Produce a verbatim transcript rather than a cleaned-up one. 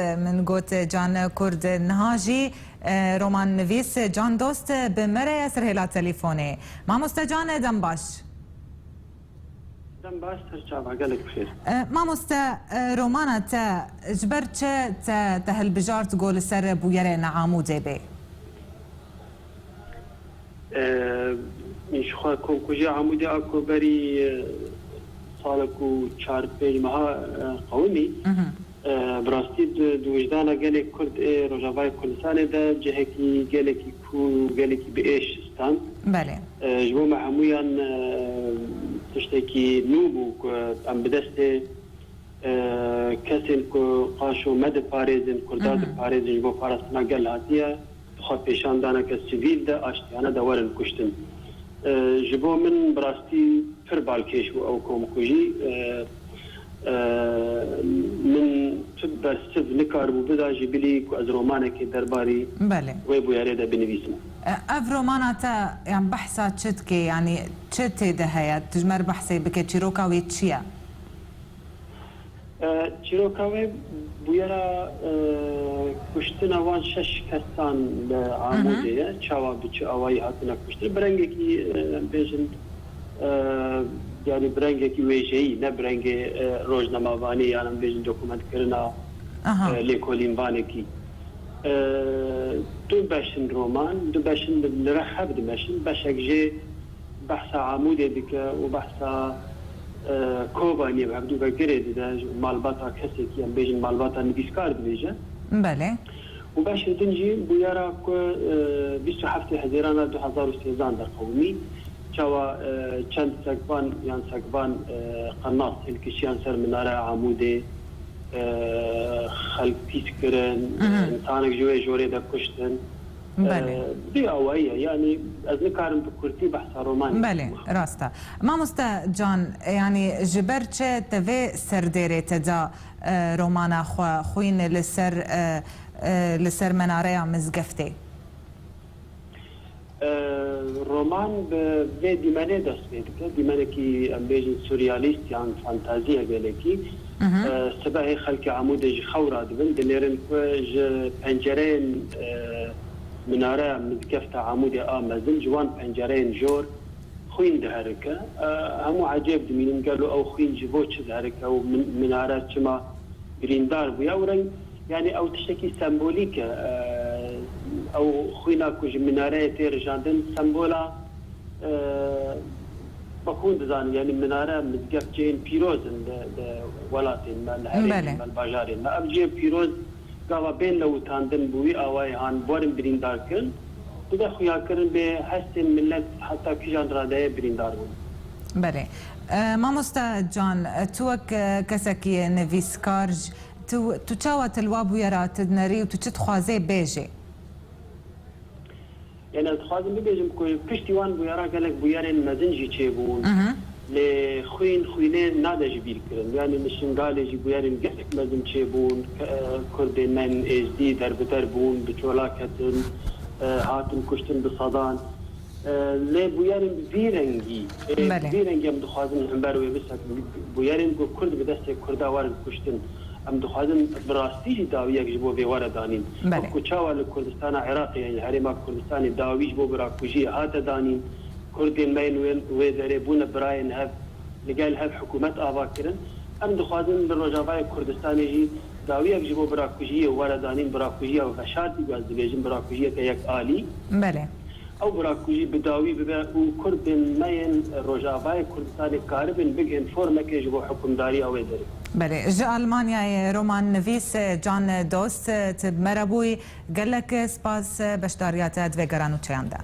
Min got Can Kurd, niha jî, e, romannivîs Can Dost bi me re ye ser hêla telîfonê. Mamoste Can, dem baş. Dem baş, ser çava, gelek bi xêr. E, mamoste, e, romana te ji ber çi te, te hilbijart ku li ser bûyerên Amûdê bê? E, min ji xwe komkujiya Amûdê a ku berî, e, salek û çar pênc meha, e, qewimî. Mhm. E, bi rastî di, di wijdana gelê Kurd ê Rojavayê Kurdistanê de cihekî gelekî kûr û gelekî bi êş stand. Belê. E, ji bo me hemûyan, e, tiştekî nû bû ku em bi destê, e, kesên ku qaşo me diparêzin, Kurda Mhm. diparêzin, ji bo parastina gel hatiye, bi xwe pêşandaneke sivîl de, aştiyane de werin kuştin. E, ji bo min bi rastî pir balkêş bû ew komkujî. E, e, min tu bersiv nikaribû bida ji bilî ku ez romanekê derbarî Belê. wê bûyerê de binivîsim. E, ev romana te, yan behsa çi dike, yanî çi tê de heye? Tu ji me re behsê bike, çîroka wê çi ye? E, çîroka wê bûyera, e, kuştina wan şeş kesan li Hı hı. Amûdê ye. Çawa, bi çi awayî hatine kuştin? Bi rengekî, e, em bêjin, e, yanî bi rengekî wêjeyî, ne bi rengê, e, rojnamevanî, yan em bêjin dokumentkirina, Aha. e, lêkolînvanekî. E, du beş in roman, du beş in li, li rex hev dimeşin. Beşek jê behsa Amûdê dike û behsa, e, Kobaniyê bi hevdû ve girê dide, ji malbata kesekî, em bêjin malbata nivîskar dibêje. Belê. Û beşê din jî bûyera ku, e, bîst û heftê Hezîrana du hezar û sêzdehan derqewimî, çawa, e, çend sekvan yan sekvan, e, qenas hilkişiyan ser minareya Amûdê, e, xelk pîs kirin, Mhm. insanek ji wê jorê de kuştin. Belê. E, vî awayî ye. Yanî ez nikarim bi kurtî behsa romanê Belê, bikim. rast e. Mamoste Can, yanî ji ber çi te vê serdêrê te da, e, romana xwe xwîn li ser, e, e, li ser menareya mizgeftê? E, roman bi vê dîmenê dest pê dike. Dîmenekî, em bêjin, surrealîst yan fantazî ye gelekî. Mhm. E, sibehê xelkê Amûdê ji xew radibin, dinêrin ku ji pencereyên, e, minareya mizgefta Amûdê a mezin, ji wan pencereyên jor xwîn diherike. E, hemû ecêb dimînin, gelo ew xwîn ji bo çi diherike û min-, minare çima birîndar bûye? Ew reng, yanî ew tiştekî sembolîk e. E, ew xwîna ku ji minareyê tê rijandin, sembola, e, wek hûn dizanin, yanî minare, mizgeft cihên pîroz in li, li welatên me, li herêmên Belê. me, li bajarên me. Ev cihê pîroz gava bên lewitandin bi wî awayî han werin birîndarkirin, dide xuyakirin bê hestên milet heta kîjan radeyê birîndar bûn. Belê. E, mamoste Can, e, tu wek, e, kesekî nivîskar, j-, tu, tu çawa tu li wa bûyera tu dinerî û tu çi dixwazê bêjê? Yanî ez dixwazim bibêjim ku piştî wan bûyera gelek bûyerên mezin jî çêbûn. Mhm. Lê xwîn xwînê nade ji bîr kirin. Yanî li Şingalê jî bûyerên gelek mezin çêbûn. Ke-, Kurdên me yên êzdî derbider bûn, bi çola ketin, e, hatin kuştin bi sedan. E, lê bûyerên bi vî rengî, e, Belê. bi vî rengî em dixwazin li hember wê bisekin. Bûyerên ku Kurd bi destê Kurda werin kuştin. Em dixwazin bi rastî jî dawiyek ji bo vê were danîn. Belê. Wek ku çawa li Kurdistana Iraqê, yanî li Herêma Kurdistanê dawî ji bo birakujiyê hate danîn, Kurdên me yên wê, wê derê bûne birayên hev, li gel hev hikûmet ava kirin. Em dixwazin li Rojavayê Kurdistanê jî dawiyek ji bo birakujiyê were danîn, birakujiya veşartî ku ez dibêjim, birakujiyeke yek alî. Belê. Ew birakujî bi dawî bibe û Kurdên me yên Rojavayê Kurdistanê karibin bigihên formekê ji bo hikûmdariya wê derê. Belê, ji Almanyayê romannivîs Can Dost, tu bi me re bûyî. Gelek spas beşdariya te di vê gera nûçeyan de.